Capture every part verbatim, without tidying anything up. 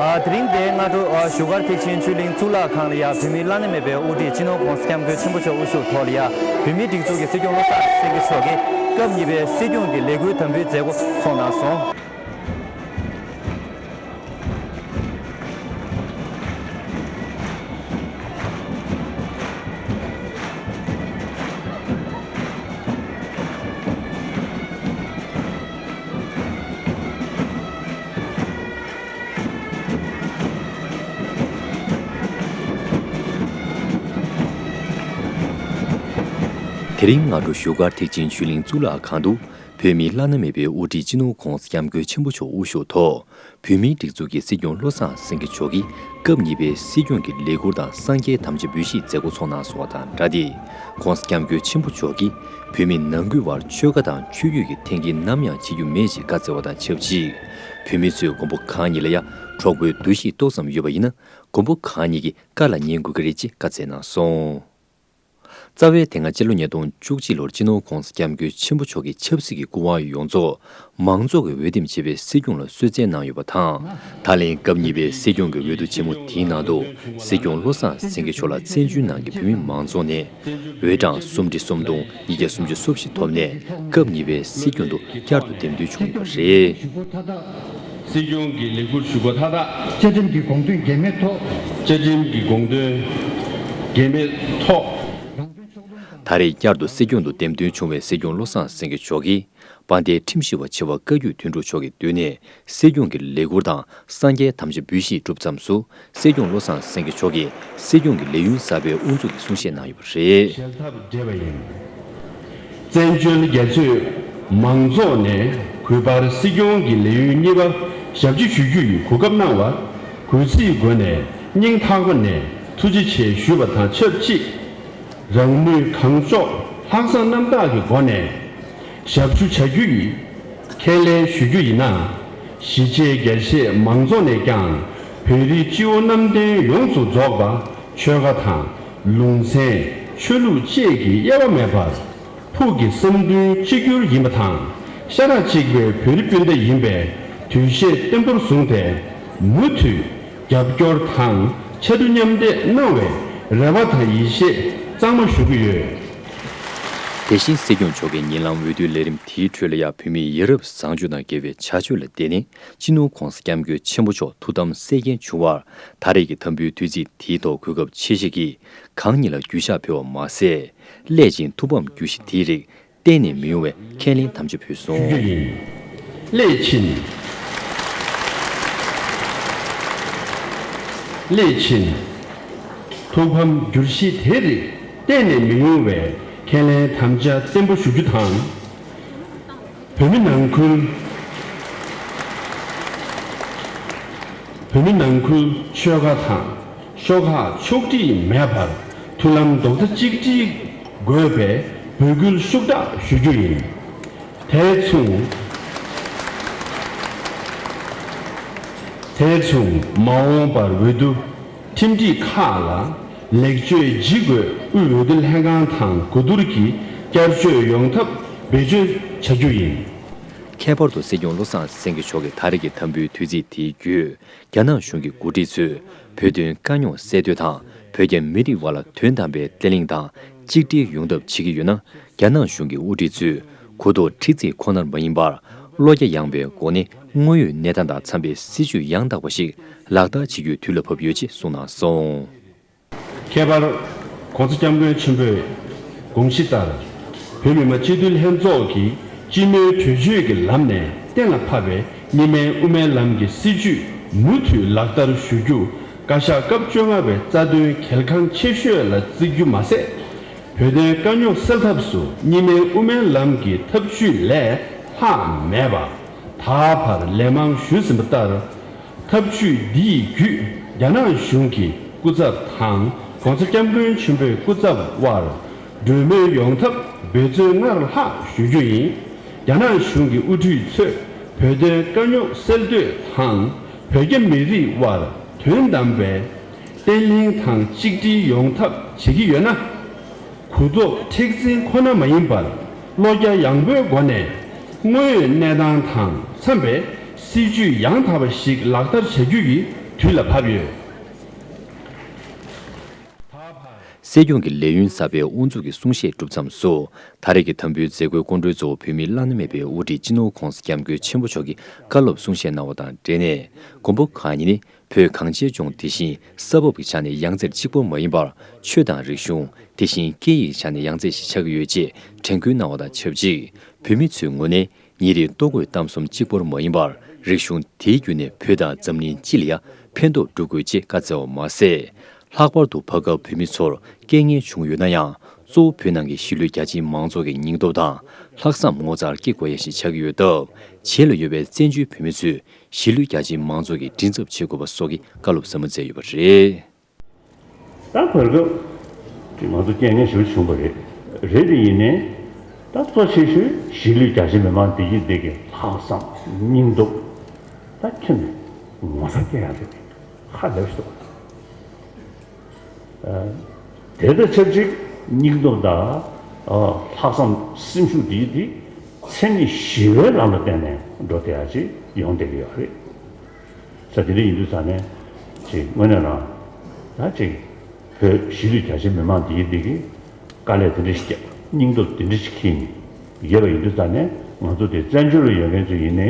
དེ་རིང་འདིར་སྔ་དྲོ་བཞུགས་སྒར་ཐེག་ཆེན་ཆོས་གླིང་གཙུག་ལག་ཁང་ལ་ཡ་བོད་མིའི་བླ་ན་མེད་པའི་དབུ་ཁྲིད་སྤྱི་ནོར་༸གོང་ས་༸སྐྱབས་མགོན་ཆེན་པོ་མཆོག་དབུ་བཞུགས་ཐོག་ལ་ཡ་བོད་མིའི་སྒྲིག་འཛུགས་ཀྱི་སྲིད་སྐྱོང་བློ་བཟང་སེང་གེ་མཆོག་གིས་སྐབས་གཉིས་པའི་སྲིད་སྐྱོང་གི་ལས་འགུལ་དམ་འབུལ་མཛད་སྒོ་ཚོགས་གནང་སོང་། དེ་རིང་སྔ་དྲོ་བཞུགས་སྒར་ཐེག་ཆེན་ཆོས་གླིང་གཙུག་ལག་ཁང་དུ། བོད་མིའི་བླ་ན་མེད་པའི་དབུ་ཁྲིད་སྤྱི་ནོར་༸གོང་ས་༸སྐྱབས་མགོན་ཆེན་པོ་མཆོག་དབུ་བཞུགས་ཐོག་བོད་མིའི་སྒྲིག་འཛུགས་ཀྱི་སྲིད་སྐྱོང་བློ་བཟང་སེང་གེ་མཆོག་གིས་སྐབས་གཉིས་པའི་སྲིད་སྐྱོང་གི་ལས་འཁུར་དང་སངས་རྒྱས་དམ་བཅའ་འབུལ་བཞེས་མཛད་སྒོ་ཚོགས་གནང་སོང་བ་དང་སྦྲགས་ཏེ། ༸གོང་ས་༸སྐྱབས་མགོན་ཆེན་པོ་མཆོག་གིས་བོད་མི་ནང་ཁུལ་བར་ཆོལ་ཁ་དང་ཆོས་བརྒྱུད་ཀྱི་འཐེན་འཁྱེར་ནམ་ཡང་བྱེད་རྒྱུ་མེད་ཅེས་བཀའ་སྩལ་བ་དང་ཆབས་ཅིག་བོད་མི་ཚོས་མགོན་པོ་གང་ཉིད་ལ་ཡང་གྲོགས་པོའི་འདུ་ཤེས་ཏོག་ཙམ་ཡོད་པ་ཡིན་ན། མགོན་པོ་གང་ཉིད་ཀྱི་བཀའ་ལ་ཉན་དགོས་ཀྱི་རེད་ཅེས་བཀའ་སྩལ་གནང་སོང་། རྩ་བའི་དེ་སྔ་སྤྱི་ལོ་ཉིས་སྟོང་བཅུ་གཅིག་ལོར་སྤྱི་ནོར་༸གོང་ས་༸སྐྱབས་མགོན་ཆེན་པོ་མཆོག་གི་ཆབ་སྲིད་ཀྱི་སྐུ་དབང་ཡོངས་རྫོགས་མང་ཚོགས་ཀྱིས་འོས་འདེམས་བྱས་པའི་སྲིད་སྐྱོང་ལ་གསོལ་སྩལ་གནང་ཡོད་པ་དང་། ད་ལན་སྐབས་གཉིས་པའི་སྲིད་སྐྱོང་གི་འོས་བསྡུ་ཆེན་མོ་དེའི་ནང་དུ་སྲིད་སྐྱོང་བློ་བཟང་སེང་གེ་མཆོག་ལ་བཙན་བྱོལ་ནང་གི་བོད་མི་མང་ཚོགས་ནས་འོས་གྲངས་སུམ་ཁྲི་སུམ་སྟོང་ཉིས་བརྒྱ་སུམ་ཅུ་སོ་བཞི་ཐོབ་ནས་སྐབས་གཉིས་པའི་སྲིད་སྐྱོང་དུ་བསྐྱར་དུ་འདེམས་ཐོན་བྱུང་ཡོད་པ་རེད། སྲིད་སྐྱོང་གི་ལས་འཁུར་ཞུ་སྒོ་མཐའ་དག་བཅའ་ཁྲིམས་ཀྱི་དགོངས་དོན་འགལ་མེད་ཐོག་བཅའ་ཁྲིམས་ཀྱི་དགོངས་དོན་འགལ་མེད་ཐོག་ད་རེས་བསྐྱར་དུ་སྲིད་སྐྱོང་དུ་འདེམས་ཐོན་བྱུང་བའི་སྲིད་སྐྱོང་བློ་བཟང་སེང་གེ་མཆོག་གིས་དཔལ་ལྡན་ཁྲིམས་ཞིབ་པ་ཆེ་བ་བཀའ་བརྒྱུད་དོན་གྲུབ་མཆོག་གི་མདུན་ནས་སྲིད་སྐྱོང་གི་ལས་འཁུར་དང་སངས་རྒྱས་དམ་བཅའ་འབུལ་བཞེས་གྲུབ་མཚམས་སུ། སྲིད་སྐྱོང་བློ་བཟང་སེང་གེ་མཆོག་གིས་སྲིད་སྐྱོང་གི་ལས་ཡུན་གསར་པའི་དབུ་འཛུགས་ཀྱི་གསུང་བཤད་གནང་ཡོད་པ་རེད། བཞེས་ཐབས་བྲལ་བ་ཡིན། བཙན་བྱོལ་རྒྱ་མཚོའི་མང་ཚོགས་ནས་གུས་པར་སྲིད་སྐྱོང་གི་ལས་ཡུན་གཉིས་པ་ཞབས་ཕྱི་ཞུ་རྒྱུ་ཡི་གོ་སྐབས་གནང་བར་གུས་བརྩིའི་སྒོ་ནས་སྙིང་ཐག་པ་ནས་ཐུགས་རྗེ་ཆེ་ཞུས་པ་དང་ཆབས་ཅིག་རང་ནུས་གང་ལྕོགས་ལྷག་བསམ་རྣམ་དག་གི་སྒོ་ནས་ཞབས་ཞུ་བྱ་རྒྱུ་ཡི་ཁས་ལེན་ཞུ་རྒྱུ་ཡིན་ན། གཞིས་བྱེས་རྒྱ་ཆེ་མང་ཚོགས་ནས་ཀྱང་བོད་རིགས་སྤྱི་བོ་གནམ་བསྟན་ཡོངས་སུ་རྫོགས་པ་ཆོལ་ཁ་དང་ལུང་ཚན་ཆོས་ལུགས་བཅས་ཀྱི་དབྱེ་བ་མེད་པར་ཕུགས་ཀྱི་བསམ་འདུན་གཅིག་གྱུར་ཡིན་པ་དང་། ཤ་ཁྲག་གཅིག་པའི་བོད་རིགས་སྤུན་ཟླ་ཡིན་པའི་འདུ་ཤེས་བརྟན་པོར་བཟུང་སྟེ། མུ་མཐུད་རྒྱབ་སྐྱོར་དང་ཕྱར་གྲུ་མཉམ་འདེགས་གནང་བའི་རེ་བ་དང་ཡིད་ཆེས་གཙང་མ་ཞུ་གི་ཡོད། དེ་བཞིན་སྲིད་སྐྱོང་མཆོག་གིས་ཉེ་ལམ་འོས་བསྡུའི་ལས་རིམ་དེའི་ཁྲོད་ལ་ཡང་བོད་མིའི་ཡ་རབས་བཟང་སྤྱོད་དང་འགལ་བའི་བྱ་སྤྱོད་ལ་བརྟེན་ནས་སྤྱི་ནོར་༸གོང་ས་༸སྐྱབས་མགོན་ཆེན་པོ་མཆོག་ཐུགས་དམ་བསལ་མཁན་བྱུང་བར། ད་རེས་ཀྱི་དམ་འབུལ་དུས་ཚིགས་དེའི་ཐོག་གོ་སྐབས་ཆེ་ཤོས་ཀྱིས་གང་ཉིད་ལ་གུས་ཞབས་ཕུལ་བ་མ་ཟད། སླད་ཕྱིན་ཐུགས་ཕམ་རྒྱུ་བཞི་དེའི་རིགས་གཏན་ནས་མི་ཡོང་བའི་ཁས་ལེན་དམ་བཅའ་ཕུལ་སོང་། ཞུ་རྒྱུ་ཡིན། སླད་ཕྱིན། སླད་ཕྱིན། ཐུགས་ཕམ་རྒྱུ་བཞི་དེའི་རིགས་གཏན་ནས་མི་ཡོང་བའི་ཁས་ལེན་དམ་བཅའ་བརྟན་པོ་ཞུ་རྒྱུ་དང་། བོད་མི་ནང་ཁུལ། བོད་མི་ནང་ཁུལ་ཆོལ་ཁ་དང་ཤོག་ཁག་ཕྱོགས་སྒྲིག་མེད་པར་མཐུན་ལམ་རྡོག་རྩ་གཅིག་སྒྲིལ་དགོས་པའི་འབོད་སྐུལ་ཤུགས་དྲག་ཞུ་རྒྱུ་ཡིན། དེ་མཚུངས། དེ་མཚུངས་མ་འོངས་པར་འོས་བསྡུ་ཁྲིམས་སྒྲིག་ཁག་ལ་ལེགས་བཅོས་ཇི་དགོས་དབུས་འོས་བསྡུ་ལྷན་ཁང་དང་གོ་བསྡུར་གྱིས་བསྐྱར་བཅོས་ཡོང་ཐབས་བེད་སྤྱོད་བྱ་རྒྱུ་ཡིན། ཁྱད་པར་དུ་སྲིད་སྐྱོང་བློ་བཟང་སེང་གེ་མཆོག་གིས་ད་རེས་ཀྱི་དམ་འབུལ་དུས་ཚིགས་དེའི་བརྒྱུད། རྒྱ་ནག་གཞུང་གི་འགོ་ཁྲིད་ཚོས་བོད་དོན་དཀའ་རྙོག་སེལ་འདོད་དང་། བོད་རྒྱ་མི་རིགས་དབར་ལ་དོན་དམ་པའི་བརྟན་ལྷིང་དང་གཅིག་སྒྲིལ་ཡོང་ཐབས་བྱེད་ཀྱི་ཡོད་ན། རྒྱ་ནག་གཞུང་གི་དབུ་ཁྲིད་ཚོས་གོ་རྟོགས་ཁྲི་བརྩིགས་ཁོ་ནར་མ་ཡིན་པར། བློ་རྒྱ་ཡངས་པའི་སྒོ་ནས་དངོས་ཡོད་གནས་སྟངས་དང་འཚམ་པའི་སྲིད་ཇུས་ཡང་དག་པ་ཞིག་ལག་བསྟར་བྱེད་རྒྱུའི་དུས་ལ་བབ་ཡོད་ཅེས་གསུངས་གནང་སོང་། ཁྱད་པར། ༸གོང་ས་༸སྐྱབས་མགོན་ཆེན་པོས་དགོངས་གཞི་ལྟར། བོད་མི་མང་སྤྱི་འཐུས་ལྷན་ཚོགས་ཀྱི་སྤྱི་མོས་གྲོས་ཆོད་ཀྱི་ལམ་ནས་གཏན་ལ་ཕབ་པའི་གཉིས་སྨན་དབུ་མའི་ལམ་གྱི་སྲིད་བྱུས་མུ་མཐུད་ལག་བསྟར་ཞུ་རྒྱུ། བཀའ་ཤག་སྐབས་བཅོ་ལྔ་པའི་རྩ་དོན་གལ་འགངས་ཆེ་ཤོས་ལ་བརྩི་རྒྱུ་མ་ཟད། བོད་དོན་དཀའ་རྙོག་སེལ་ཐབས་སུ་གཉིས་སྨན་དབུ་མའི་ལམ་གྱི་ཐབས་ཇུས་ལས་ལྷག་མེད་པ། ད་བར་ལན་མང་ཞུས་ཟིན་པ་ལྟར། ཐབས་ཇུས་འདི་ཡི་བརྒྱུད་རྒྱ་ནག་གཞུང་གི་སྐུ་ཚབ་དང་༸གོང་ས་༸སྐྱབས་མགོན་ཆེན་པོའི་སྐུ་ཚབ་དབར་གྲོས་མོལ་ཡོང་ཐབས་འབད་བརྩོན་སྔར་ལྷག་ཞུ་རྒྱུ་ཡིན། རྒྱ་ནག་གཞུང་གི་དབུ་ཁྲིད་ཚོས་བོད་དོན་དཀའ་རྙོག་སེལ་འདོད་དང་། བོད་རྒྱ་མི་རིགས་དབར་དོན་དམ་པའི་བརྟན་ལྷིང་དང་གཅིག་སྒྲིལ་ཡོང་ཐབས་བྱེད་ཀྱི་ཡོད་ན། གུ་དོག་མཁྲེགས་འཛིན་ཁོ་ན་མ་ཡིན་པར། བློ་རྒྱ་ཡངས་པོའི་སྒོ་ནས་དངོས་ཡོད་གནས་སྟངས་དང་འཚམ་པའི་སྲིད་ཇུས་ཡང་དག་པ་ཞིག་ལག་བསྟར་བྱ་རྒྱུ་ཡི་དུས་ ཡུལ་ལ་ཕབ་ཡོད། སྲིད་སྐྱོང་གི་ལས་ཡུན་གསར་པའི་དབུ་འཛུགས་ཀྱི་གསུང་བཤད་གྲུབ་མཚམས་སུ། ད་རེས་ཀྱི་དམ་འབུལ་མཛད་སྒོའི་སྐུ་མགྲོན་གཙོ་བོ་བོད་མིའི་བླ་ན་མེད་པའི་དབུ་ཁྲིད་སྤྱི་ནོར་༸གོང་ས་༸སྐྱབས་མགོན་ཆེན་པོ་མཆོག་གིས་བཀའ་སློབ་གསུང་བཤད་གནང་བ་དང་འབྲེལ་ནས། མགོན་པོ་གང་ཉིད་ནི་བོད་གངས་ཅན་ལྗོངས་དེ་བཞིན་ས་བབ་ཀྱི་ཆ་ནས་ཡང་རྩེར་གཅིག་པོ་མ་ཡིན་པར། ཆོས་དང་རིག་གཞུང་། དེ་བཞིན་སྐད་ཡིག་ཆ་ནས་ཡང་རྩེ་ཞིག་ཆགས་ཀྱི་ཡོད་ཅེས་དྲན་སྐུལ་གནང་བ་དང་ཆབས་ཅིག་བོད་མི་ཚོའི་ངོས་ནས། ཉིན་རེའི་ལྟོ་གོས་གཏམ་གསུམ་གཅིག་པོར་མ་ཡིན་པར། རིག་གཞུང་དེའི་བརྒྱུད་ནས་བོད་དང་འཛམ་གླིང་སྤྱི་ལ་ཡང་ཕན་ཐོགས་སྒྲུབ་དགོས་ཅེས་བཀའ་སྩལ་བ་མ་ཟད། ལྷག་པར་དུ་བར་སྐབས་བོད་མི་ཚོར་རྐྱེན་ངན་བྱུང་ཡོད་ན་ཡང་། གཙོ་བོ་བོད་ནང་གི་གཞིས་ལུས་རྒྱ་ཆེའི་མང་ཚོགས་ཀྱི་སྙིང་སྟོབས་དང་ལྷག་བསམ་ངོ་མཚར་སྐྱེ་དགོས་ཡ་ཞིག་ཆགས་ཀྱི་ཡོད་སྟབས། བྱེས་ལ་ཡོད་པའི་བཙན་བྱོལ་བོད་མི་ཚོས་གཞིས་ལུས་རྒྱ་ཆེའི་མང་ཚོགས་ཀྱི་མགྲིན་ཚབ་བྱེད་དགོས་པ་སོགས་ཀྱི་བཀའ་སློབ་ཟབ་མོ་སྩལ་ཡོད་པ་རེད། ད་བར་སྐབས་ཀྱི་ང་ཚོ་རྐྱེན་ངན་ཞེ་པོ་བྱུང་བ་རེད། རེད་དེ་ཡིན་ནའི་ད་གཙོ་ཆེ་ཤོས་གཞིས་ལུས་རྒྱ་ཆེ་མི་མང་འདི་ཡིན་འདི་གི་ལྷག་བསམ་སྙིང་སྟོབས་ད་ཁྱོན་ནས་ངོ་ཚ་སྐྱེ་ཡག་དེ་ཧ་ལས་སོ། དེ་དང་ཆབས་ཅིག་སྙིང་སྟོབས་དང་ལྷག་བསམ་སེམས་ཤུགས་འདི་ཡིན་འདི་མཚན་ཉིད་ཞི་བའི་ལམ་ལ་བརྟེན་ནས་འགྲོ་བསྡད་ཡག་ཅིག་ཡོང་བསྡད་ཀྱི་ཡོད་རེད། ས་དེ་འདྲ་ཡིན་དུས་ཙང་ནས་ཅིག་དངོས་གནས་རང་ད་ཅིག་བོད་གཞིས་ལུས་རྒྱ་ཆེ་མི་མང་འདིའི་འདི་གི་དཀའ་ལས་དེ་འདྲ་ཞིག་བརྒྱབ། སྙིང་སྟོབས་དེ་འདྲ་ཞིག་འཁྱེར་ནས་ཡོད་པ་ཡིན་དུས་ཙང་ནས་ང་ཚོ་དེ་བཙན་བྱོལ་ལ་ཡོད་མཁན་ཚོ་ཡིན་ནའི་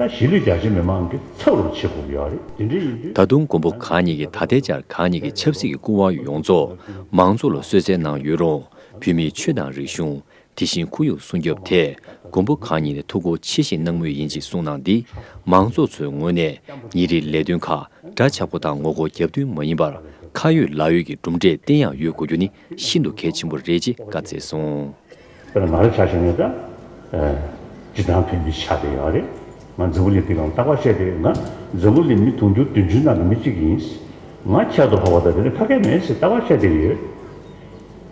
ད་གཞིས་ལུས་རྒྱ་ཆེ་མི་མང་གི་ཚབ་རུ་བྱེད་དགོས་ཀྱི་ཡོད་རེད། དེ་འདྲ་ཡིན་དུས། ད་དུང་མགོན་པོ་གང་ཉིད་ཀྱིས་ད་ལྟའི་ཆར་གང་ཉིད་ཀྱི་ཆབ་སྲིད་ཀྱི་སྐུ་དབང་ཡོངས་རྫོགས་མང་ཚོགས་ལ་གསོལ་སྩལ་གནང་ཡོད་རུང་། བོད་མིའི་ཆོས་དང་རིག་གཞུང་། དེ་བཞིན་ཁོར་ཡུག་སྲུང་སྐྱོབ་ཐད་མགོན་པོ་གང་ཉིད་ནས་ཐུགས་ཁུར་ཆེ་བཞེས་གནང་མུས་ཡིན་ཅེས་གསུངས་གནང་སྟེ། མང་ཚོགས་ཚོའི་ངོས་ནས་ཉིན་རེའི་ལས་དོན་ཁག་འདྲ་ཆགས་པོ་དང་ངོ་རྒོལ་རྒྱབ་མདུན་མ་ཡིན་པར། ཁ་ཡོད་ལག་ཡོད་ཀྱི་གྲུབ་འབྲས་བསྟན་ཡག་ཡོད་དགོས་རྒྱུ་ནི་ཤིན་ཏུ་གལ་ཆེན་པོ་རེད་ཅེས་བཀའ་སྩལ་སོང་། དཔེར་ན་ང་རང་ཆ་བཞག་ན་ད་སྤྱིར་བཏང་བོད་མི་ཆགས་བསྡད་ཡོད་རེད། ང་འཛམ་བུ་གླིང་འདི་སྒང་རྟག་པར་བཤད་བསྡད་ཡོད། ང་འཛམ་བུ་གླིང་མི་དུང་ཕྱུར་བདུན་ཅུ་ནང་གི་མི་གཅིག་ཡིན། ང་ཁྱད་དུ་འཕགས་པ་དང་དེ་ལས་ཕ་གི་མེད་ཟེར་རྟག་པར་བཤད་བསྡད་ཡོད།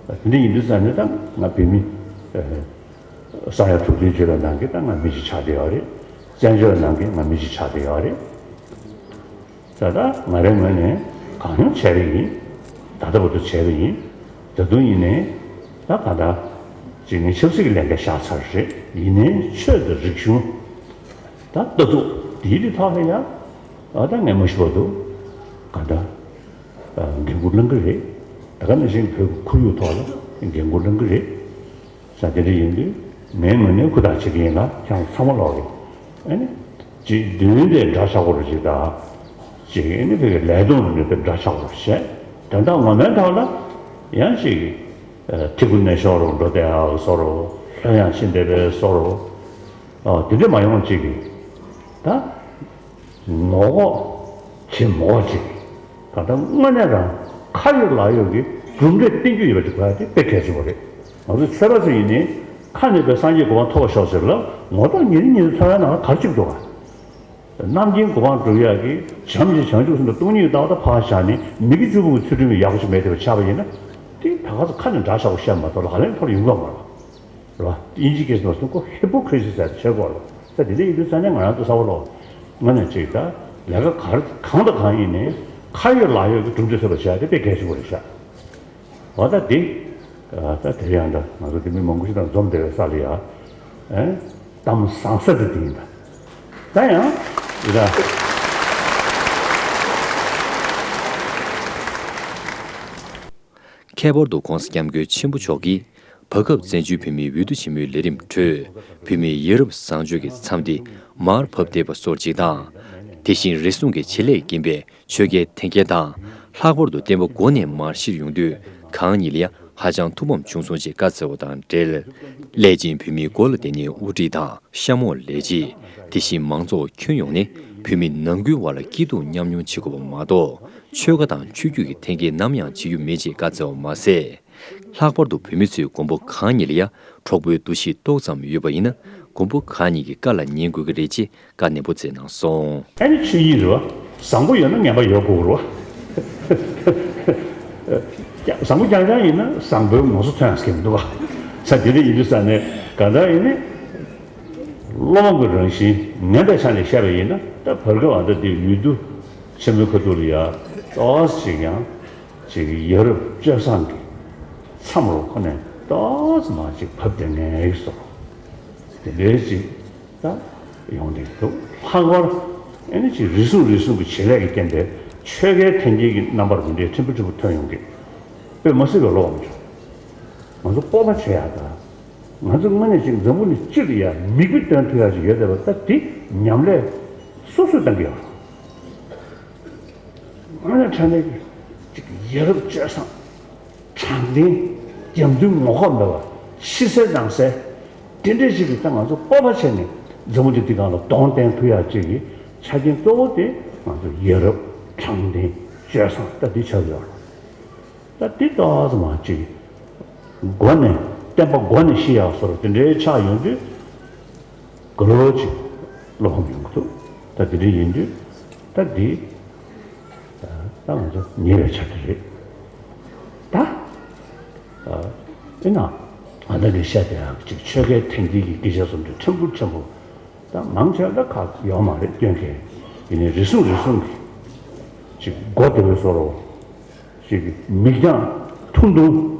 དེ་འདྲ་ཡིན་དུས་ཙང་ནས་ད་ང་བོད་མི་ས་ཡ་དྲུག་བདུན་བརྗེས་པའི་ནང་གི་ད་ང་མི་གཅིག་ཆགས་བསྡད་ཡོད་རེད། བཙན་བྱོལ་ནང་གི་ང་མི་གཅིག་ཆགས་བསྡད་ཡོད་རེད། ད་ལྟ་ང་རའི་ངོས་ནས་གང་ཡོང་བྱས་པ་ཡིན། ད་ལྟ་བར་དུ་བྱས་པ་ཡིན། ད་དུང་ཡིན་ནའི་ད་ག་ད་ཅིག་ངས་ཆབ་སྲིད་ཀྱི་ལས་འགན་བཞག་ཚར་རེད། ཡིན་ནའི་ཆོས་དང་རིག་གཞུང་ད་ལྟ་ཐུག་དེའི་རིགས་ཐོག་ལ་ཡ་ཨ་ད་ངས་མ་ཤི་བར་དུ་ག་ད་འགན་འཁུར་བླང་གི་རེད། ད་ག་ནང་བཞིན་བོད་ཀྱི་ཁོར་ཡུག་ཐོག་ལ་འགན་འཁུར་བླང་གི་རེད། ས་དེ་འདྲ་ཡིན་དུས་ངའི་ངོས་ནས་ཧུར་ཐག་བྱེད་ཀྱི་ཡིན་ལ་ཁྱེད་རང་ཚང་མ་ལོག་རེད། ཨ་ནི་ཅིག་མདུན་དེ་འདྲ་ཆགས་པོ་རུ་ཅིག་དང་། ཅིག་ཨ་ནི་བོད་ཀྱི་ལས་དོན་ལ་ནུས་པའི་འདྲ་ཆགས་པོ་རུ་བྱས། དོན་དག་ངོ་མའི་ཐོག་ལ་ཡང་ཅིག་ཐི་གུ་ནས་ཤོར་རུ་འགྲོ་བསྡད་ཡག་བཟོ་རུ་ལྷོད་ཡངས་ཕྱིན་བསྡད་པའི་བཟོ་རུ། ཨོ་དེ་འདྲ་མ་ཡོང་ཅིག་གི་ད། ངོ་ལྐོག་བྱེད་མི་དགོས་ཅིག་ད་ལྟ་དངོས་གནས་རང་ཁ་ཡོད་ལག་ཡོད་ཀྱི་གྲུབ་འབྲས་བསྟན་རྒྱུ་ཡོད་པ་ཅིག་དགོས་ཡ་དེ་དཔེ་གལ་ཆེན་པོ་རེད། ང་ཚོ་ཆོས་པ་ཚོ་ཡིན་ནའི་ཁ་ནས་པའི་སངས་རྒྱས་གོ་འཕང་ཐོབ་པར་ཤོག་ཟེར་ལ་ངོ་ཐོག་ཉིན་རེ་ཉིན་རེ་འཚོ་བའི་ནང་ལ་ག་རེ་བྱེད་ཀྱི་འདུག་ག་རྣམ་མཁྱེན་གོ་འཕང་སྒྲུབ་ཡག་གི་བྱམས་ཤིང་བྱང་ཆུབ་སེམས་དང་སྟོང་ཉིད་ཀྱི་ལྟ་བ་དེ་ཕར་བཞག་ནས་མི་དགེ་བཅུ་སྤོང་གི་ཚུལ་ཁྲིམས་ཡག་པོ་ཞིག་མེད་བསྡད་པ་ཆགས་པ་ཡིན་ན་དེ་ད་ག་ཚོ་ཁ་ནས་འདྲ་ཆགས་པོ་བཤད་མ་གཏོགས་ལག་ལེན་ཐོག་ལ་ཡོང་གི་མ་རེད། རེད་བ། དབྱིན་ཇིའི་སྐད་ཆ་ནང་སུ་ཁོ་ཧི་པོ་ཀི་རེ་སི་ཟེར་བྱེད་དགོས་རེད། ད་དེ་འདྲ་ཡིན་དུས་ས་ནས་ང་རང་ཚོ་གསར་པ་ལོག་ང་ནས་ཅིག་ད་ལས་ཀ་ག་རེ་གང་དང་གང་ཡིན་ནའི་ཁ་ཡོད་ལག་ཡོད་ཀྱི་གྲུབ་འབྲས་ཐོབ་པ་བྱེད་ཡ་དེ་དཔེ་གལ་ཆེན་པོ་རེད་ཤག་འོ་ད་དེ་ད་དེ་ཡང་ད་ང་ཚོ་དེ་མི་མང་པོ་ཞིག་དང་འཛོམས་བསྡད་པའི་ས་ལ་ཡ་ཨེ་གཏམ་བཟང་ས་དེ་དེ་ཡིན་ད། ད་ཡང་ཡི་ད། ཁྱད་པར་དུ་༸གོང་ས་༸སྐྱབས་མགོན་ཆེན་པོ་མཆོག་གིས་བར་སྐབས་བཙན་བྱོལ་བོད་མིའི་འོས་བསྡུ་ཆེན་མོའི་ལས་རིམ་ཁྲོད་བོད་མིའི་ཡ་རབས་བཟང་སྤྱོད་ཀྱི་མཚམས་དེ་མར་བབས་བསྡད་པ་སོགས་ཅིག་དང་། དེ་བཞིན་རེ་ཟུང་གི་བྱེད་ལས་རྐྱེན་པས་ཆོལ་ཁའི་འཐེན་འཁྱེར་དང་། ལྷག་པར་དུ་བསྟན་པ་མགོ་ནས་མར་བཤིག་ཡོང་དུས་གང་ཉིད་ལ་ཡང་ཧ་ཅང་ཐུགས་ཕམ་བྱུང་སོང་ཅེས་བཀའ་སྩལ་བ་དང་འབྲེལ། ལས་ཅན་བོད་མིའི་མགོ་ལ་བསྡད་ནས་དབུ་ཁྲིད་དང་གཤམ་འོག་ལས་བྱེད། དེ་བཞིན་མང་ཚོགས་ཁྱོན་ཡོངས་ནས་བོད་མི་ནང་ཁུལ་བར་ལ་སྐྱིད་སྡུག་མཉམ་མྱོང་བྱེད་དགོས་པ་མ་གཏོགས། ཆོལ་ཁ་དང་ཆོས་བརྒྱུད་ཀྱི་འཐེན་འཁྱེར་ནམ་ཡང་བྱེད་རྒྱུ་མེད་ཅེས་བཀའ་སྩལ་བ་མ་ཟད། ལྷག་པར་དུ་བོད་མི་ཚོས་མགོན་པོ་གང་ཉིད་ལ་ཡང་གྲོགས་པོའི་འདུ་ཤེས་ཏོག་ཙམ་ཡོད་པ་ཡིན་ན། མགོན་པོ་གང་ཉིད་ཀྱི་བཀའ་ལ་ཉན་དགོས་ཀྱི་རེད་ཅེས་བཀའ་ནན་པོ་སྩལ་གནང་སོང་། ཨ་ནི་ཆོས་ཉིད་རེད་བ། བཟང་པོ་ཡོད་ན་ངན་པ་ཡོད་དགོས་རེད་བ། བཟང་པོ་རྐྱང་རྐྱང་ཡིན་ན་བཟང་པོའི་ངོ་སོ་ཐོན་ཡག་གི་མི་འདུག་བ། ས་དེ་འདྲ་ཡིན་དུས་ས་ནས་ག་འདྲ་ཡིན་ནི། བློ་ཕམ་གྱི་རང་བཞིན་ངན་པའི་ཆ་ནས་བཤད་པ་ཡིན་ན་ད་བར་སྐབས་ཨ་ད་དེ་འོས་བསྡུ་ཆེན་མོའི་ཁ་ཐུག་ལ་ཡ་ཏོག་ཙམ་ཅིག་ཡང་ཅིག་ཡ་རབས་སྤྱོད་བཟང་གི་མཚམས་རུ་ཁོ་ནས་ཏོག་ཙམ་མར་ཅིག་བབས་བསྡད་མཁན་ཡིན་སོང་། དེ་འདྲའི་ཅིག་ད་ཡོང་བསྡད་ཀྱི་འདུག་ལྷག་པར་ཨ་ནི་ཅིག་རེ་ཟུང་རེ་ཟུང་གི་བྱེད་ལས་ཀྱི་རྐྱེན་པས་ ཆོལ་ཁའི་འཐེན་འཁྱེར་གྱི་རྣམ་པར་མི་འདྲའི་ཕྲན་བུ་ཕྲན་བུ་ཐོན་ཡོང་གི། དཔེ་མ་སྲིད་པའི་བློ་ཁོག་མི་འཇོག་ང་ཚོ་སྤོབས་པ་བྱེད་ཡག་དང་། ང་ཚོ་དངོས་གནས་ཅིག་འཛམ་བུ་གླིང་སྤྱི་ལ་ཡ་མིག་དཔེ་སྟོན་ཐུབ་ཡག་ཅིག་ཡོད་བསྡད་པ་ད་འདི་ཉམས་ལས་སོ་སོས་གཏང་གི་ཡོད་རེད། དངོས་གནས་དྲང་གནས་ཀྱི་ཅིག་ཡ་རབས་སྤྱོད་བཟང་། དྲང་བདེན། རྒྱབ་མདུན་ངོ་ལྐོག་མེད་པ། ཕྱི་གསལ་ནང་གསལ། དེ་འདྲས་ཞིག་གིས་ད་ང་ཚོ་སྤོབས་པ་བྱས་ནས་འཛམ་བུ་གླིང་འདི་སྒང་ལ་གདོང་བསྟན་ཐུབ་ཡག་ཅིག་གི་ཆ་རྐྱེན་གཙོ་བོ་དེ་ང་ཚོ་ཡ་རབས། དྲང་བདེན། སྤྱོད་བཟང་ད་འདི་ཆགས་ཡོད་རེད། ད་འདི་ཏོག་ཙམ་མ་ཅིག་མགོ་ནས་བསྟན་པ་མགོ་ནས་ཤི་ཡག་བཟོ་འདྲ་དེ་འདྲའི་ཆགས་ཡོང་དུས། ག་ལོ་ཅིག་བློ་ཕམ་ཡོང་གི་འདུག་ད་དེ་འདྲ་ཡིན་དུས་ད་འདི་ད་ང་ཚོ་ཉེ་བའི་ཆ་དེ་རེད། ད་ཨེ་ན་ང་ད་གི་བཤད་དེ་ཡང་ཅིག་ཆོལ་ཁའི་འཐེན་འཁྱེར་གྱི་སྐད་ཆ་བཟོ་འདྲ་ཕྲན་བུ་ཕྲན་བུ་ད་མང་ཆེ་བ་ད་ཁག་ཡོད་མ་རེད་སྐྱོན་མཁན། ཡིན་ནའི་རེ་ཟུང་རེ་ཟུང་གི་ཅིག་མགོ་བདེ་བའི་བཟོ་འདྲ། ཅིག་མིག་རྒྱང་ཐུང་ཐུང་།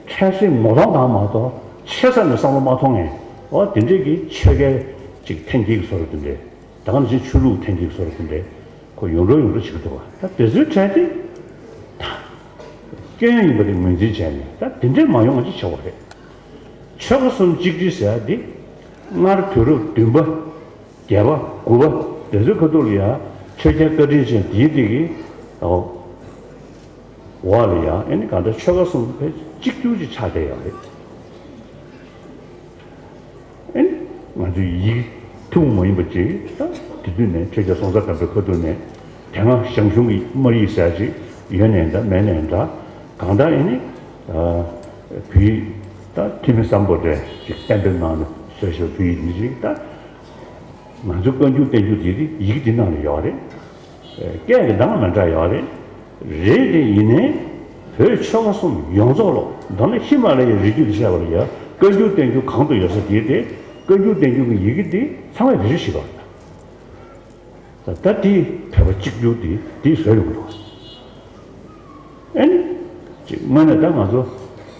འཕྲལ་སེལ་ངོ་གདོང་གང་མ་གཏོགས་ཆེ་ས་ནས་བསམ་བློ་མ་ཐོངས་ངས། འོ་དེ་འདྲས་ཀྱི་ཆོལ་ཁའི་ཅིག་འཐེན་འཁྱེར་གྱི་བཟོ་འདྲ་དེ་འདྲས། ད་ག་ནང་བཞིན་ཆོས་ལུགས་འཐེན་འཁྱེར་གྱི་བཟོ་འདྲ་དེ་འདྲས་ཁོ་ཡོང་འགྲོ་ཡོང་འགྲོ་བྱེད་ཀྱི་འདུག་བ། ད་དེ་ཚོའི་གྲས་དེ་ད་སྐྱོན་ཡིན་པ་དེ་ངོས་འཛིན་བྱས་ནས་ད་དེ་འདྲས་མ་ཡོང་བ་ཅིག་བྱ་བ་རེད། ཆོལ་ཁ་གསུམ་གཅིག་སྒྲིལ་ཟེར་ཡ་འདི་སྔར་དུས་རབས་བདུན་པ། བརྒྱད་པ་དགུ་པ་དེ་ཚོའི་ཁ་ཐུག་ལ་ཡ་ཆོས་རྒྱལ་བཀའ་དྲིན་ཅན་དེའི་དེ་གི་འོག་ལ་ཡ་ཨེ་ནི་གང་ལྟར་ཆོལ་ཁ་གསུམ་ཕལ་གཅིག་གྱུར་ཅིག་ཆགས་བསྡད་ཡོད་རེད། ཨེ་ནི་ང་ཚོའི་ཡིག་ཐུན་མོང་མ་ཡིན་པ་ཅིག་ད་དེ་དུས་ནས་ཆོས་རྒྱལ་སྲོང་བཙན་སྒམ་པོའི་ཁ་ཐུག་ནས་དེ་སྔ་ཞང་ཞུང་གི་སྨར་ཡིག་ཟེར་ཅིག་ཡོད་ནའི་འདྲ་མེད་ནའི་འདྲ་གང་ལྟར་ཨེ་ནི་བོད་ཡིག་ད་ཐུ་མི་སམ་བྷོ་ཊ་ཅིག་གཏན་འབེབས་གནང་ནས་བཟོས་ཤིག་བོད་ཡིག་འདི་ཅིག་ད། ང་ཚོ་བཀའ་འགྱུར་བསྟན་འགྱུར་དེ་ཡིག་འདི་ནང་ལ་ཡོད་རེད། སྐད་ཀྱི་གདངས་མི་འདྲ་ཡོད་རེད། རེད་དེ་ཡིན་ནའི་བོད་ཆོལ་ཁ་གསུམ་ཡོངས་རྫོགས་ལོ་མདོར་ན་ཧི་མ་ལ་ཡའི་རི་རྒྱུད་དུ་བཤད་པ་ལ་ཡ་བཀའ་འགྱུར་བསྟན་འགྱུར་གང་དུ་ཡོད་ས་དེ་དེ་བཀའ་འགྱུར་བསྟན་འགྱུར་གྱི་ཡི་གེ་དེ་ཚང་མས་བེད་སྤྱོད་བྱེད་པ་རེད། ད་ད་དེ་བོད་པ་གཅིག་གྱུར་དེ་དེ་བཟོས་ཡོང་འདུག་ཨེ་ནི། ཅིག་དངོས་གནས་ད་ང་ཚོ་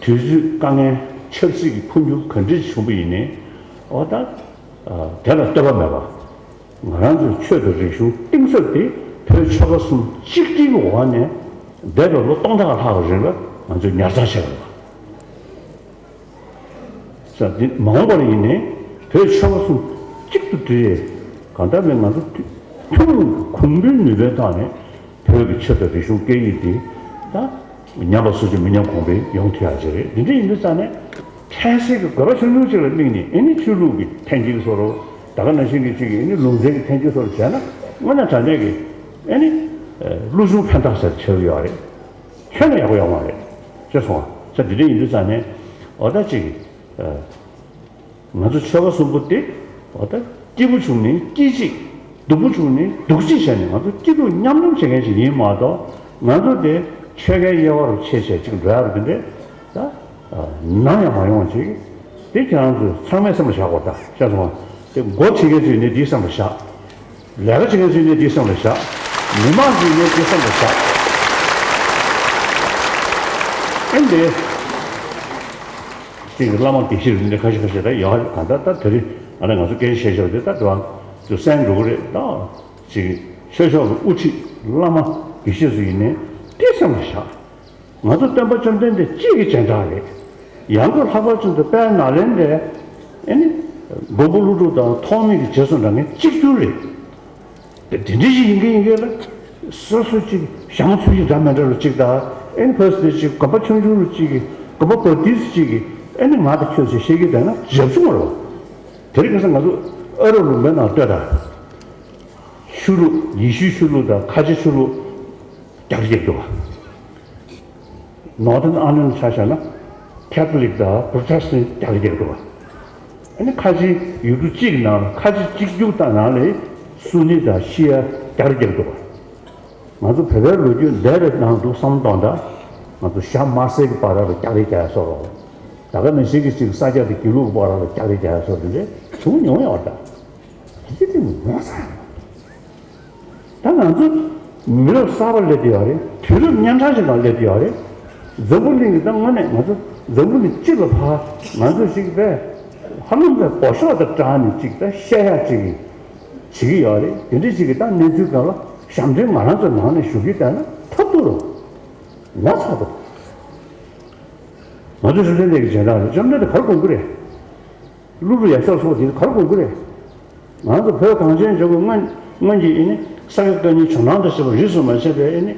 དུས་ཚོད་དཀའ་ངལ་ཆབ་སྲིད་ཀྱི་འཕོ་འགྱུར་ག་འདྲ་ཞིག་བྱུང་པ་ཡིན་ནའི་འོ་ད་དེ་ལ་ལྟོས་པ་མེད་པ་ང་རང་ཚོའི་ཆོས་དང་རིག་གཞུང་གཏིང་ཟབ་དེ་བོད་ཆོལ་ཁ་གསུམ་གཅིག་སྒྲིལ་གྱི་འོག་ནས་འདས་པའི་ལོ་སྟོང་ཕྲག་ལྷག་གི་རིང་ལ་ང་ཚོས་ཉར་ཚགས་བྱས་པ་རེད། ས་འདི་མ་འོངས་པར་ཡིན་ནའི་བོད་ཆོལ་ཁ་གསུམ་གཅིག་ཏུ་སྒྲིལ་ཡས་གང་ལྟར་ནས་ང་ཚོ་ཐུན་མོང་གི་གོང་བུའི་ནུས་པའི་ཐོག་ནས་བོད་ཀྱི་ཆོས་དང་རིག་གཞུང་སྐད་ཡིག་འདི་ད་ཉམས་པ་སོར་ཆུད་མི་ཉམས་གོང་འཕེལ་ཡོང་ཐུབ་ཡག་ཅིག་རེད། འདི་འདྲ་ཡིན་དུས་ཙང་ནས་ཁྱད་གསོད་ཀྱི་དགོས་པ་ཆུང་ཆུང་ཅིག་ལ་དམིགས་ནས་ཨེ་ནི་ཆོས་ལུགས་ཀྱི་འཐེན་འཁྱེར་བཟོ་འདྲ་ད་ག་ནང་བཞིན་གྱི་ཅིག་ཨེ་ནི་ལུང་ཚན་གྱི་འཐེན་འཁྱེར་བཟོ་འདྲ་བྱས་ན་དངོས་གནས་དྲང་གནས་ཀྱི་ཨེ་ནི་ཀླུ་གཞུང་ཕན་བཏགས་ཟེར་བྱེད་ཀྱི་ཡོད་རེད། ཁྱོན་ནས་ཡག་པོ་ཡོང་བ་རེད། ཤེས་སོང་ང་། ས་འདི་འདྲ་ཡིན་དུས་ཙང་ནས་འོ་ད་ཅིག་ང་ཚོ་ཆོལ་ཁ་གསུམ་པོ་དེ་འོ་ད་སྐྱིད་པོ་བྱུང་ནས་སྐྱིད་ཅིག་སྡུག་པོ་བྱུང་ནས་སྡུག་ཅིག་བྱས་ནས་ང་ཚོ་སྐྱིད་སྡུག་མཉམ་མྱོང་བྱེད་མཁན་ཞིག་ཡིན་མ་གཏོགས་ང་ཚོ་དེ་ཆོལ་ཁའི་དབྱེ་བ་རུ་ཕྱེ་བྱས་ཅིག་འགྲོ་ཡག་རུ་དེ་འདྲས་ད་ནམ་ཡང་མ་ཡོང་བ་ཅིག་དེ་ཁྱེད་རང་ཚོས་ཚང་མས་སེམས་ལ་བཞག་དགོས། ད་ཤེས་སོང་ང་། དེ་འགོ་ཁྲིད་མཁན་ཚོས་ནི་དེའི་སེམས་ལ་བཞག་ལས་ཀ་བྱེད་མཁན་ཚོས་ནི་དེའི་སེམས་ལ་བཞག་མི་མང་ཚོས་ནི་དེའི་སེམས་ལ་བཞག་ཨེ་འདི། ཅིག་བླ་མ་དགེ་བཤེས་རིག་གནས་ཁ་ཤས་ཁ་ཤས་ད་ཡག་གང་ལྟར་ད་དེ་རིང་ང་ལ་ང་ཚོ་སྐད་ཆ་བཤད་ཤོར་དེ་ད་དུང་ཚོ་གསན་འགྲོ་གི་རེད་ད། ཅིག་ཆོས་ཕྱོགས་ཀྱི་དབུ་ཁྲིད་བླ་མ་དགེ་བཤེས་ཚོ་ཡིན་ནའི་དེ་སེམས་ལ་བཞག་ང་ཚོ་སྟོན་པ་བཅོམ་ལྡན་འདས་གཅིག་གི་སྦྱིན་བདག་རེད། ཡང་སྒོས་ལྷག་པར་དུ་དཔལ་ནཱ་ལེནྡྲའི་ཨེ་ནི་མགོན་པོ་ཀླུ་སྒྲུབ་དང་ཐོགས་མེད་ཀྱི་རྗེས་སུ་འབྲང་མཁན་གཅིག་གྱུར་རེད། དེ་དེ་འདྲ་ཞིག་ཡིན་གྱི་ཡིན་གྱི་ལ། སོ་སོ་གཅིག་ཞང་ཚུལ་གྱི་འདྲ་མི་འདྲ་རུ་གཅིག་དང་ཨེ་ནི་ཕ་སི་དེ་གཅིག་དགོན་པ་ཆུང་ཆུང་རུ་གཅིག་གི་དགོན་པ་བར་དིས་གཅིག་གི་ཨེ་ནི་ང་དང་ཁྱོད་ཟེར་བཤད་ཀྱི་བསྡད་ན་རབ་བྱུང་བ་རེད་བ། དེ་རིང་ཁ་སང་ང་ཚོ་ཨ་རབ་ལུང་པའི་ནང་ལྟོས་དང་། ཆོས་ལུགས་ཡེ་ཤུའི་ཆོས་ལུགས་དང་ཁ་ཆེ་ཆོས་ལུགས་རྒྱག་རེས་རྒྱག་འདུག་བ། Northern Ireland ཆ་བཞག་ན་Catholic དང་Protestant རྒྱག་རེས་རྒྱག་འདུག་བ། ཨ་ནི་ཁ་ཆེའི་ཡུལ་གྲུ་གཅིག་ནང་ཁ་ཆེ་གཅིག་གྱུར་དང་ནང་ལས་སུ་ནི་དང་ཤི་ཡ་རྒྱག་རེས་རྒྱག་འདུག་བ། ང་ཚོ་བོད་པའི་ལོ་རྒྱུས་འདས་པའི་ནང་དུ་བསམ་བློ་གཏོང་དང་། ང་ཚོ་ཞྭ་དམར་སེར་གྱི་བར་ལ་རྒྱག་རེས་རྒྱག་ཡ་སོགས་རོགས། ད་ག་ནང་བཞིན་གྱི་ཅིག་ས་སྐྱ་དང་དགེ་ལུགས་ཀྱི་བར་ལ་རྒྱག་རེས་རྒྱག་ཡ་སོགས་དེ་འདྲས་བྱུང་མྱོང་ཡོད་རེད་ད། དེ་དེ་ངོ་ཚ་ཡང་། ད་ང་ཚོ་མི་རབས་གསར་པ་སླེབས་ཡོད་རེད། དུས་རབས་གཉན་འཕྲང་ཞིག་ནང་སླེབས་ཡོད་རེད། འཛམ་བུ་གླིང་གི་ད་དངོས་གནས་ང་ཚོ་འཛམ་བུ་གླིང་སྤྱི་ལ་ཕར་ང་ཚོ་ཞིག་པས་ཧ་ལམ་པའི་སྒོ་ཤོག་དང་སྦྲགས་ནས་ཅིག་ད་བཤད་ཡག་ཅིག་གི་བྱེད་ཀྱི་ཡོད་རེད། དེ་འདྲ་ཅིག་གི་ད་གནས་ཚུལ་སྒང་ལ་ ཞབས་འདྲེན་ང་རང་ཚོའི་ནང་ནས་ཞུགས་ཀྱི་བསྡད་ན་ཐབས་སྡུག་རེད། ངོ་ཚ་པོ། ང་ཚོ་བཅོམ་ལྡན་འདས་ཀྱི་རྗེས་འབྲང་རེད། བཅོམ་ལྡན་འདས་ག་རེ་དགོངས་ཀྱི་རེད། ཀླུ་སྒྲུབ་ཡབ་སྲས་སོགས་དེ་ག་རེ་དགོངས་ཀྱི་རེད། ང་ཚོ་བོད་གངས་ཅན་ལྗོངས་ཀྱི་སྔོན་སྔོན་གྱི་ཨེ་ནི་ས་དགེ་བཀའ་རྙིང་ཇོ་ནང་དང་བཅས་པ་རིས་སུ་མ་ཆད་པའི་ཨེ་ནི་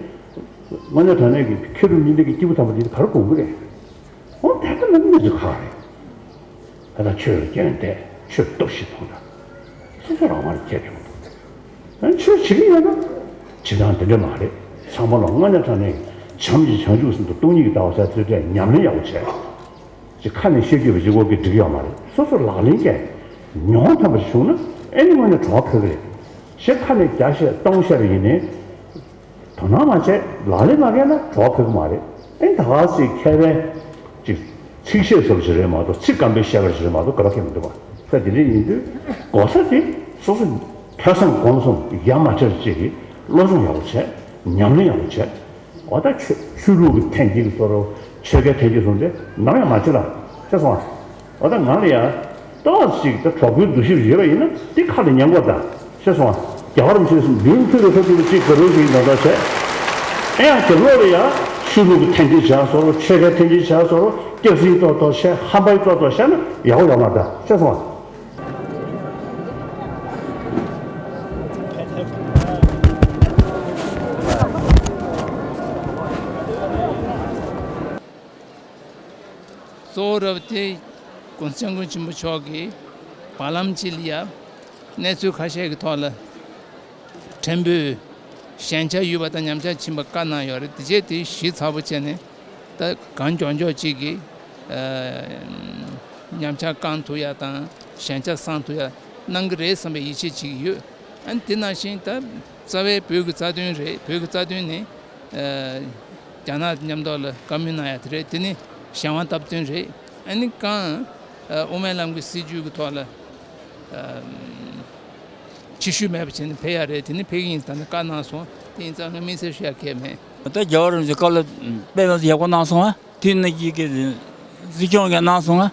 དངོས་གནས་དྲང་གནས་ཀྱི་མཁས་གྲུབ་གཉིས་ལྡན་གྱི་སྐྱེས་བུ་དམ་པ་དེ་ག་རེ་དགོངས་ཀྱི་རེད། འོ་དེ་ལྟ་ན་གནས་ཚུལ་ཁག་རེད། ད་ལྟ་ཆོས་ལ་སྐྱོན་བལྟས། ཆོས་སྟོབས་ཤིག་མཐོང་ད། སོ་སོ་རང་དབང་ལ་ཁྱེར་བྱུང་། ཨ་ཆོས་བྱེད་ཀྱི་ཡོད་ན། བྱེད་སྟངས་དེ་འདྲ་མ་རེད། ཚང་མ་ལ་དངོས་གནས་དྲང་གནས་བྱམས་ཀྱི་བྱང་ཆུབ་སེམས་དང་སྟོང་ཉིད་ཀྱི་ལྟ་བ་ཟེར་ཚུལ་ཐད་ཉམས་ལེན་ཡག་པོ་བྱས། ཅིག་ཁ་ནས་བཤད་རྒྱུ་བ་ཅིག་འོག་གི་འགྲིག་ཡོད་མ་རེད། སོ་སོ་ལག་ལེན་བྱས། མྱོང་ཐོན་པ་ཞིག་བྱུང་ན་ཨེ་ནི་དངོས་གནས་གྲོགས་ཕེབས་ཀྱི་རེད། ཞེས་ཁ་ནས་བརྒྱ་བཤད་སྟོང་བཤད་པ་ཡིན་ནའི། དོ་སྣང་མ་བྱས་ལག་ལེན་མ་བཀལ་ན་གྲོགས་ཕེབས་ཀྱི་མ་རེད། ཨེ་ད་ག་ཚིག་མཁས་པའི་ཅིག་ཚིག་བཤད་ཟེར་བ་ཞིག་རེད་མ་གཏོགས་ཚིག་སྐམ་པོའི་བཤད་པ་ཞིག་རེད་མ་གཏོགས་ག་པ་ཁེལ་མི་འདུག་པ། ས་དེ་འདྲ་ཡིན་དུས་གོ་ས་དེ་སོ་སོ་ཐོས་བསམ་སྒོམ་གསུམ་ཡ་མ་བྱེད་ཅིག་གི་བློ་སྦྱོང་ཡག་པོ་བྱས། ཉམས་ལེན་ཡག་པོ་བྱས། འོ་ད་ཆོས་ཆོས་ལུགས་ཀྱི་འཐེན་འཁྱེར་གྱི་བཟོ་འདྲ་ཆོལ་ཁའི་འཐེན་འཁྱེར་བཟོ་འདྲ་ནམ་ཡང་མ་བྱེད་ལ་ཤེས་སོང་ཨ། འོ་ད་ང་ལ་ཡ། ཏོག་ཙམ་ཅིག་ད་གྲོགས་པོའི་འདུ་ཤེས་ཡོད་པ་ཡིན་ན་འདི་ཁ་ལ་ཉན་དགོས་ད། ཤེས་སོང་ཨ། རྒྱལ་བ་རིན་པོ་ཆེས་མིང་ཐོས་རེ་ཐོས་ཐོས་པ་ཅིག་དགའ་རབ་ཅིག་ཡིན་ད་ད་བྱས། ཨེ་ཡང་རྒྱབ་ལོགས་ལ་ཡ་ཆོས་ལུགས་ཀྱི་འཐེན་འཁྱེར་བྱས་བཟོ་འདྲ་ཆོལ་ཁའི་འཐེན་འཁྱེར་བྱས་བཟོ་འདྲ་སྐྱག་རྫུན་ཏོག་ཏོག་བཤད། ཧམ་པ་ཏོག་ཏོག་བཤད་ན་ཡག་པོ་ཡོད་མ་རེད་ད། ཤེས་སོང་ཨ། གཙོ་བོ་རབ་དེ་༸གོང་ས་༸སྐྱབས་མགོན་ཆེན་པོ་མཆོག་གིས་བར་ལམ་གཅིག་ལ་ཡ་གནས་ཚུལ་ཁ་ཤས་ཀྱི་ཐོག་ལ་ཕྲན་བུ་ཞན་ཆ་ཡོད་པ་དང་ཉམས་ཆག་ཕྱིན་པ་བཀའ་གནང་ཡོད་རེད། དེ་རྗེས་དེ་ཞིབ་ཚགས་པོ་བྱས་ནས་ད་གང་མགྱོགས་མགྱོགས་གཅིག་གིས་ཉམས་ཆག་བསྐང་ཐུབ་ཡ་དང་ཞན་ཆ་སངས་ཐུབ་ཡ་གནང་གི་རེད་བསམ་པའི་ཡིད་ཆེས་བྱེད་ཀྱི་ཡོད། ཨ་ནི་དེ་ནང་བཞིན་ད་རྩ་བའི་བོད་ཀྱི་རྩ་དོན་རེད། བོད་ཀྱི་རྩ་དོན་ནི་རྒྱ་ནག་མཉམ་དུ་ལ་བཀའ་མོལ་གནང་ཡ་དེ་རེད། དེ་ནི་གཞན་དབང་སྟབས་བསྟུན་རེད། ཨ་ནི་གང་དབུ་མའི་ལམ་གྱི་སྲིད་བྱུས་ཀྱི་ཐོག་ལ་ཕྱི་བཤོལ་མེད་པ་བྱས་ནས་ཕེབས་ཡ་རེད། དེ་ནི་ཕེབས་ཀྱི་ཡིན། ད་ནི་བཀའ་གནང་སོང་། དེ་ཡིན་ཙང་ང་དམིགས་བསལ་ཞུ་ཡ་གང་ཡང་མེད། ད་རྒྱལ་བ་རིན་པོ་ཆེ་བཀའ་སློབ་དཔེ་མི་སྲིད་ཡག་པོ་གནང་སོང་ཨ། དེ་ནི་ཀྱི་ཀྱི་སྲིད་སྐྱོང་གིས་གནང་སོང་ཨ།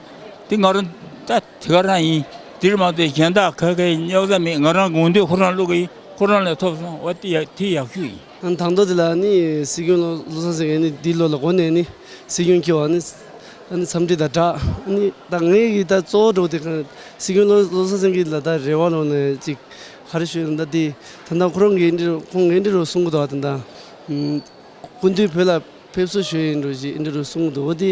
དེ་ང་རང་ད་དེ་ག་རང་ཡིན། དེར་མ་གཏོགས་གཞན་དག་ག་གེ་རྙོག་ཟ་མེད། ང་རང་དགོངས་འདོད་ཁོ་རང་བླུག་གི་ཡིན། ཁོ་རང་ལས་ཐོབ་སོང་། འོ་དེ་ཡག་དེ་ཡག་ཤོས་ཡིན། ཨ་ནི་དང་ཐོག་དེ་ལ་ནི་སྲིད་སྐྱོང་བློ་བློ་བཟང་སེང་གེ་ནི་འདི་ལོ་ལ་འགོ་ནས་ནི་སྲིད་སྐྱོང་འཁྱེར་བ་ནི་ཨ་ནི་འཚམས་འདྲི་དང་སྦྲགས། ཨ་ནི་ད་ངས་ཀྱི་ད་གཙོ་བོ་འགྲོ་དེ་ག་སྲིད་སྐྱོང་བློ་བློ་བཟང་སེང་གེ་ལ་ད་རེ་བ་ལོག་ནས་ཅིག་ག་རེ་ཞུ་ཡིན་ད། དེ་ད་ད་ཁོ་རང་གིས་འདི་རུ་ཁོང་ངས་འདི་རུ་གསུང་གི་འདུག་ད་ད། སྐུ་མདུན་བོད་ལ་ཕེབས་བསུ་ཞུས་ཡིན་འགྲོ་ཞེས་འདི་འདྲ་གསུངས་འདུག་འོ་དེ་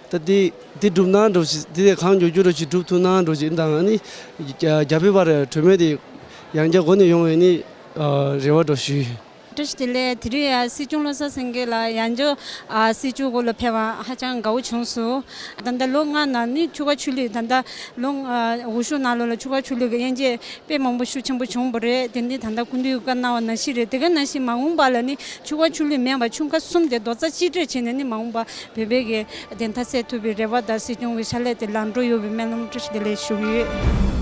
ད་དེ་དེ་སྒྲུབ་ན་འགྲོ་ཞེས། དེ་དེ་གང་མགྱོགས་མགྱོགས་འགྲོ་ཞེས་སྒྲུབ་ཐུབ་ན་འགྲོ་ཞེས། ཨིན་དང་ཨ་ནི་རྒྱ་རྒྱ་བོད་བར་གྲོས་མོལ་དེ་ཡང་བསྐྱར་སྒོ་ནས་ཡོང་བའི་ནི་རེ་བ་འགྲོ་ཞུས། བཀྲ་ཤིས་བདེ་ལེགས། དེ་རིང་ཡང་སྲིད་སྐྱོང་བློ་བཟང་སེང་གེ་ལགས་ཡང་བསྐྱར་ཨ་སྲིད་སྐྱོང་སྐོར་ལ་ཕེབས་པ་ཧ་ཅང་དགའ་བོ་བྱུང་སོང་། ད་ལྟ་ལོ་ལྔ་ནང་ནི་ཆོལ་ཁ་ཆོས་ལུགས་ད་ལྟ་ལོ་ལྔ་འོས་ཤོག་ནང་ལོགས་ལ་ཆོལ་ཁ་ཆོས་ལུགས་ཀྱི་དབྱེ་འབྱེད་དཔེ་མང་པོ་ཤུགས་ཆེན་པོ་བྱུང་བ་རེད། དེ་ནི་ད་ལྟ་སྐུ་མདུན་བཀའ་གནང་བ་ནང་བཞིན་རེད། དེ་ག་ནང་བཞིན་མ་འོངས་པ་ལ་ནི་ཆོལ་ཁ་ཆོས་ལུགས་མེད་པར་ཆོལ་ཁ་གསུམ་དེ་རྡོག་རྩ་གཅིག་སྒྲིལ་བྱས་ནས་ནི་མ་འོངས་པ་བོད་པའི་གི་བདེན་མཐའ་གསལ་ཐུབ་པའི་རེ་བ་དང་སྲིད་སྐྱོང་གི་ཕྱག་ལས་དེ་ལམ་འགྲོ་ཡོང་བའི་སྨོན་ལམ་བཀྲ་ཤིས་བདེ་ལེགས་ཞུ་གི་ཡོད།